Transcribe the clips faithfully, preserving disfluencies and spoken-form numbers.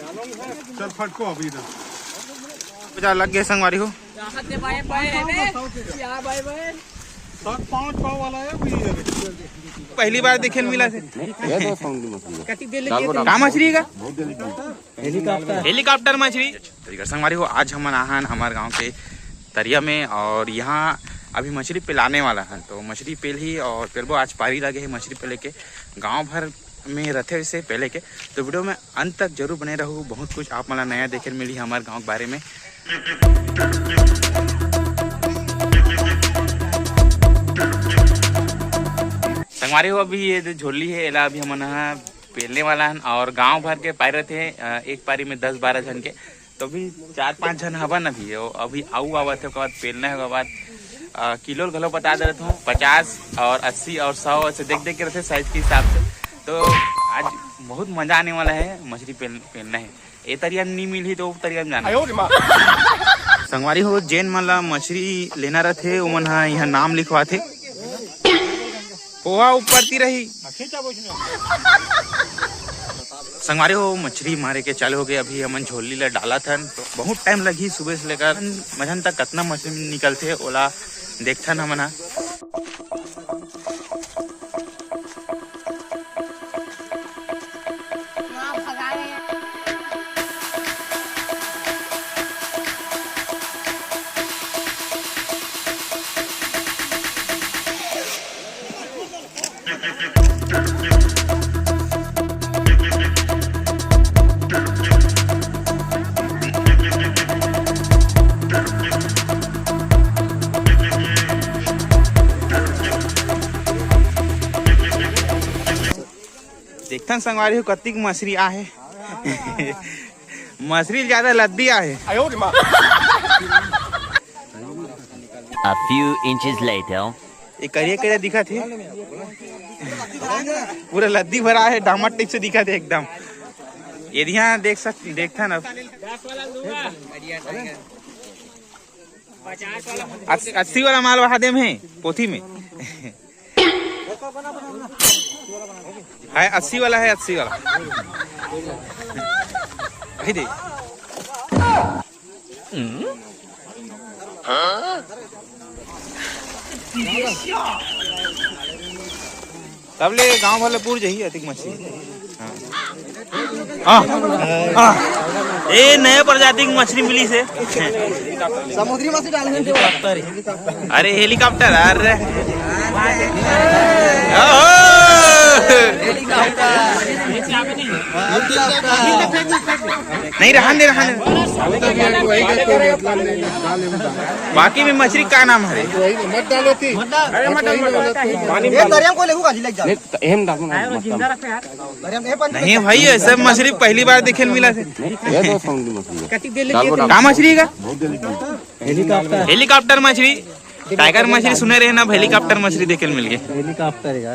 चल फटको अभी इधर। बजा लग गए संगवारी हो। यहाँ से बाएं बाएं है बे। यहाँ बाएं बाएं। सात पाँच पाव वाला है अभी ये। पहली बार देखे मिला से। ये तो समुद्री मछली है। कति देर लगे? का मछली का? बहुत देर लगी। हेलीकॉप्टर मछली। संगवारी हो, आज हमन आहन हमर गांव के तरिया में और यहाँ अभी मछली पेलाने वाला है। तो मछली पेलही और पेलबो। आज पारी लगे है मछली पेले के, गांव भर में रहते वैसे पेले के। तो वीडियो में अंत तक जरूर बने रहू, बहुत कुछ आप मन ला नया देखे मिली हमारे गांव के बारे में। संगवारी हो, अभी ये जो झोली है एला अभी हमन ह पेलने वाला हन और गांव भर के पारी रहते हैं, अ, एक पारी में दस बारह झन के, तो अभी चार पांच झन हवन अभी, वो अभी आऊ आवत है, ओकर बाद पेलना है, ओकर बाद, अ, किलो घलो बता दे रहता हूँ, पचास और अस्सी और सौ ऐसे देख देख के रहते साइज के हिसाब से। तो आज बहुत मजा आने वाला है मछली पेल पेलना है। ए तरिया नी मिलही तो ओ तरिया में जाना। संगवारी हो, जेन मन ला मछली लेना रहथे ओमन ह इहाँ नाम लिखवाथे। पोहा ऊपर ती रही। संगवारी हो, मछली मारे के चालू हो गए। अभी हमन झोली ला डालत हन, तो बहुत टाइम लगही सुबह से लेकर मझन तक कतना मछली निकलथे, ओला देखथन हमन ह। देखथन संगवारी हो, कतिक मछली आहे। मछली ज्यादा लद्दी आहे। A few inches later. ये करिया करिया दिखत हे। पूरा लद्दी भरा है, डामर टाइप से दिखत हे एकदम। ये ध्यान देख सक देखथन अब। अस-, अस्सी वाला माल वहा देम है पोथी में। है अस्सी वाला, है अस्सी वाला। भाई दे। तब ले गांव वाले पूर जही अतिक मछली। हाँ। हाँ। हाँ। ए, नए प्रजाति के मछली मिली से। समुद्री मछली डालने दे। अरे हेलीकॉप्टर, अरे। ओहो। नहीं, रहन दे, रहन दे। बाकी में मछली का नाम हरे? मत डालो थी। अरे मत डालो, मत डालो। पानी में ये डालो। दरिया को लेगू गाजी लग जा। नहीं, तो एहन डालो ना, मत डालो। नहीं भाई, ये सब मछली पहली बार देखे मिला थे। ये तो समुद्री मछली है। का मछली का? बहुत जल्दी। हेलीकॉप्टर। हेलीकॉप्टर मछली, टाइगर मछली सुने रहे ना, हेलीकॉप्टर मछली देखे मिल गए। हेलीकॉप्टर का।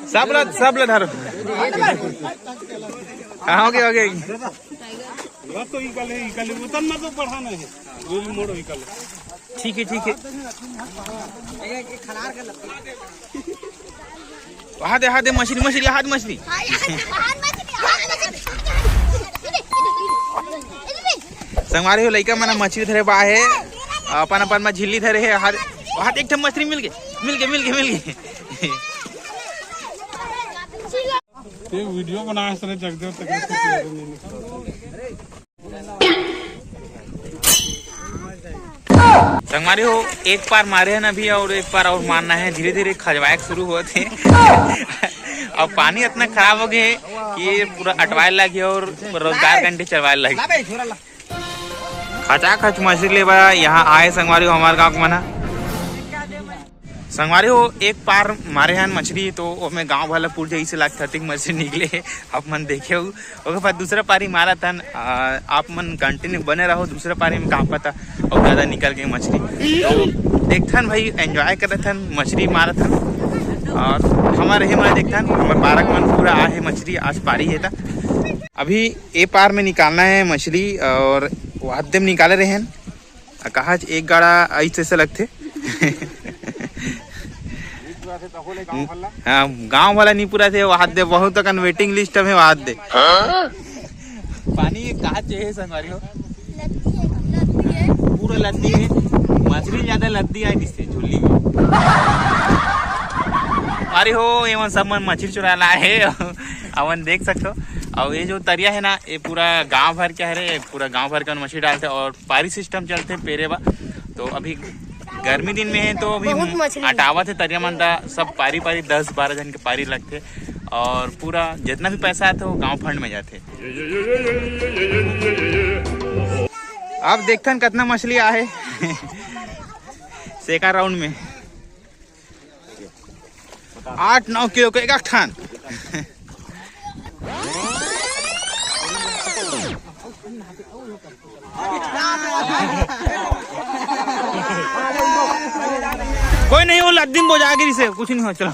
सब ला, सब ला धरो। हाँ, ओके, ओके। बस तो इकल है, इकल है। उतना तो बढ़ाना है। वो भी मोड़ो इकल है। ठीक है, ठीक है। वहाँ दे, वहाँ दे मछली, मछली, हाथ मछली। संगवारी हो, लइका मन मछली धरे बा हे, अपन अपन म झिल्ली धरे हे। हाथ, वहाँ देख, मछली मिल गए, मिल गए, मिल गए, मिल गए। ये वीडियो बनाए सरे जगदेव तक। संगवारी हो, एक पार मारे हैं अभी और एक पार और मारना है। धीरे धीरे खजवाए के शुरू होत हे। अब पानी इतना खराब हो गया है कि ये पूरा अटवाए लगे और रोजगार घंटे चलवाए लगे। खचाखच मछली लेवा यहाँ आए संगवारी हो हमारे गाँव के मना। संगवारी हो, एक पार मारे हन मछली, तो ओमे गांव वाला पूर जइसे लागथे, अतिक मछली निकले हे। आप मन देखे हो, ओकर बाद दूसरा पारी मारा थन। आ, आप मन कंटिन्यू बने रहो, दूसरा पारी में का पता और ज्यादा निकल गई मछली। तो देखथन भाई, एंजॉय करत हन, मछली मारत हन और हमारे हे मैं देखथन, हमारे पारक मन पूरा आ हे मछली, आज पारी हे ता। अभी ए पार में निकालना है मछली और वाद्य में निकाले रहे हन। आ, कहा एक गाड़ा ऐसे ऐसे लगथे। हाँ, गांव वाला नहीं पूरा थे, वहां दे बहुत अकन वेटिंग लिस्ट में वहां दे। पानी ये कहा चाहिए संगवारी हो? लद्दी है, लद्दी है। पूरा लद्दी है, मछली ज्यादा लद्दी आए जिससे झुल्ली में। अरे हो, ये मन सब मन मछली चुरा ला है। अपन देख सकते हो। और ये जो तरिया है ना, ये पूरा गांव भर के हरे, पूरा गांव भर के मछली डालते और पारी सिस्टम चलते पेरे बा। तो अभी गर्मी दिन में है तो अभी बहुत मछली। अटावत है तरिया मन दा, सब पारी पारी दस बारह जन के पारी लगते और पूरा जितना भी पैसा आते वो गांव फंड में जाते। अब देखथन कितना मछली आहे। सेकंड राउंड में आठ नौ किलो के एक ठान। कोई नहीं, वो लद्दी में बोजा गिरी से कुछ नहीं हो, चलो।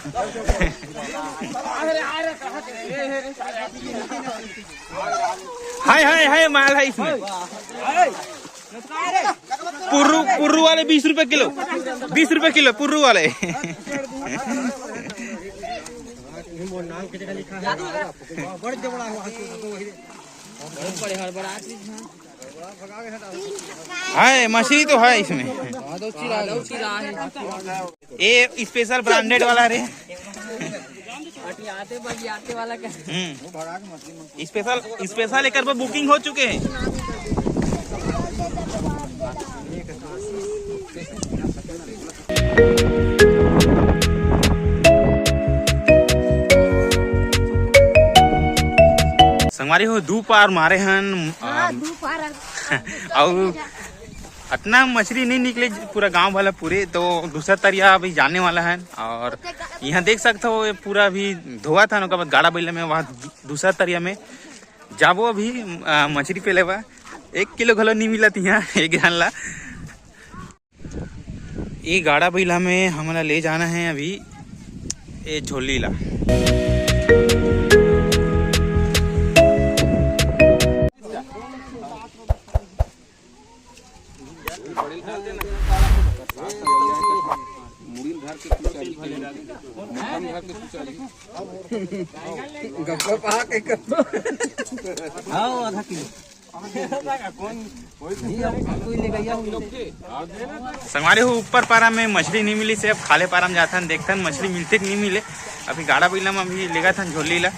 हाय हाय हाय, माल है इसमें। पुर्रू, पुर्रू वाले बीस रुपए किलो, बीस रुपए किलो पुर्रू वाले। हाय, मछली तो है इसमें। ये स्पेशल ब्रांडेड वाला रे। अटियाते बगियाते वाला का। हम्म। स्पेशल, स्पेशल एकर पर बुकिंग हो चुके हैं। संगवारी हो, दू पार मारे हन। हाँ, अम, दू पार। अउ अतना मछली नहीं निकले पूरा गांव वाला पूरे, तो दूसरा तरिया अभी जाने वाला है। और यहाँ देख सकते हो, ये पूरा अभी धोआ था ना, ओकर बाद गाड़ा बैला में वहाँ दू-, दूसरा तरिया में जाबो अभी। अ, मछली पे लेवा एक किलो घलो नहीं मिलत यहाँ एक जन ला। ये गाड़ा बैला में हमला ले जाना है अभी ये झोली ला। मुड़ी धर के तू चल, मुड़ी धर के तू चल। गप्पा पा के कर। हाँ, आधा किलो। संगवारी हो, ऊपर पारा में मछली नहीं मिली, से अब खाले पारा में जाथन, देखथन मछली मिलते कि नहीं मिले। अभी गाड़ा बैला में अभी लेगा थन झोली ला।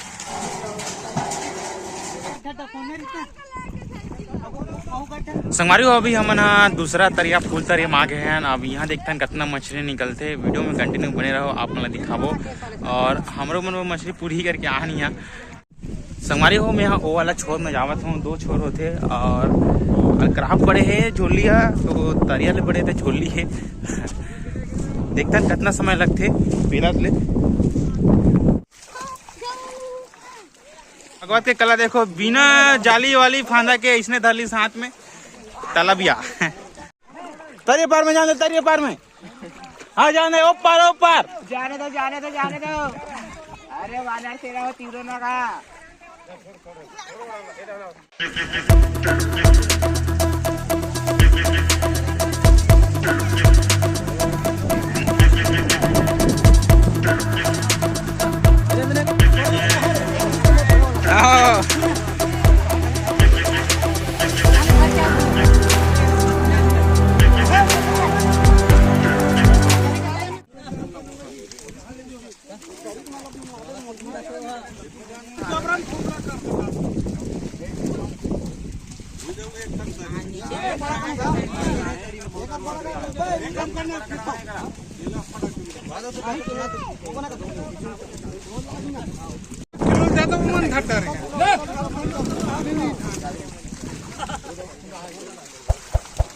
संगवारी हो, अभी हमन ह दूसरा तरिया, फूल तरिया में आ गए हैं। अब यहाँ देखथन कितना मछली निकलते, वीडियो में कंटिन्यू बने रहो, आप मन ला दिखाबो। और हमरो मन वो मछली पूरी करके आहन यहाँ। संगवारी हो, मैं यहाँ वो वाला छोर में जावत हूँ, दो छोर होते और, और क्राप बड़े है झोलिया, तो तरिया ले बड़े थे झोली है। देखथन कितना समय लगते पेला ले। भगवत के कला देखो, बिना जाली वाली फांदा के इसने धर ली साथ में तलबिया। तरिया पार में जाने, तरिया पार में। हाँ, जाने, ओ पार, ओ पार। जाने दो, जाने दो, जाने दो। अरे, वानर तेरा हो, तीरों ना का। आओ।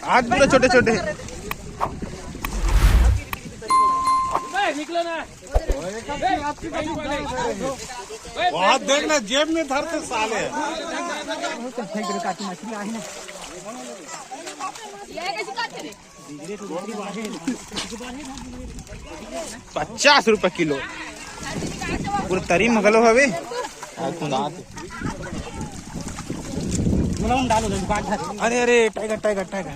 आज पूरा छोटे छोटे। वहाँ देखना, जेब में धरते साले। पचास रुपया किलो। पूरा तरी में घलो हवे। अरे, अरे, टाइगर, टाइगर, टाइगर।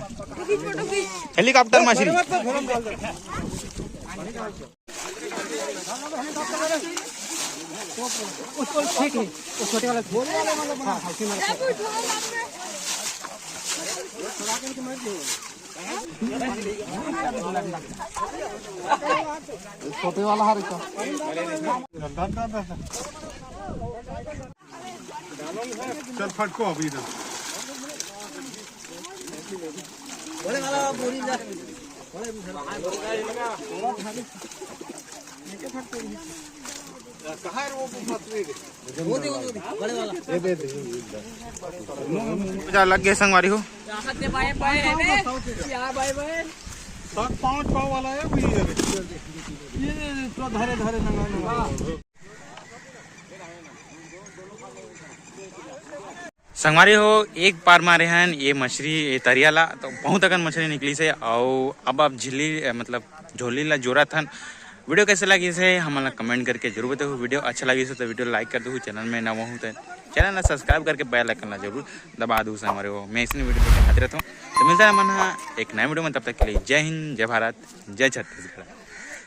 हेलीकॉप्टर मछली। उसको फेंक ले, वो छोटे वाला फेंक। हाँ, हाँ, उसी में रखो। छोटे वाला हर एक। चल फटको अभी इधर। जा लग गए संगवारी हो। सात पाँच पाव वाला है, वही है। ये तो धरे धरे नंगा नंगा। संगवारी हो, एक पार मारे हन ये मछरी, ये तरिया ला, तो बहुत अकन मछरी निकलिस हे। अउ अब आप झिल्ली, अ, मतलब झोली ला जोरत हन। वीडियो कैसे लगिस हे, हमन ला comment करके जरूर बताहू। वीडियो अच्छा लगिस हे तो वीडियो like कर दहू, channel में नवा हो तो channel ला subscribe करके bell icon ला जरूर दबा दहू। संगवारी हो, मैं अइसने वीडियो लेके आते रहता हूँ, तो मिलता है मन हा एक नए वीडियो में। तब तक के लिए जय हिंद, जय भारत, जय छत्तीसगढ़।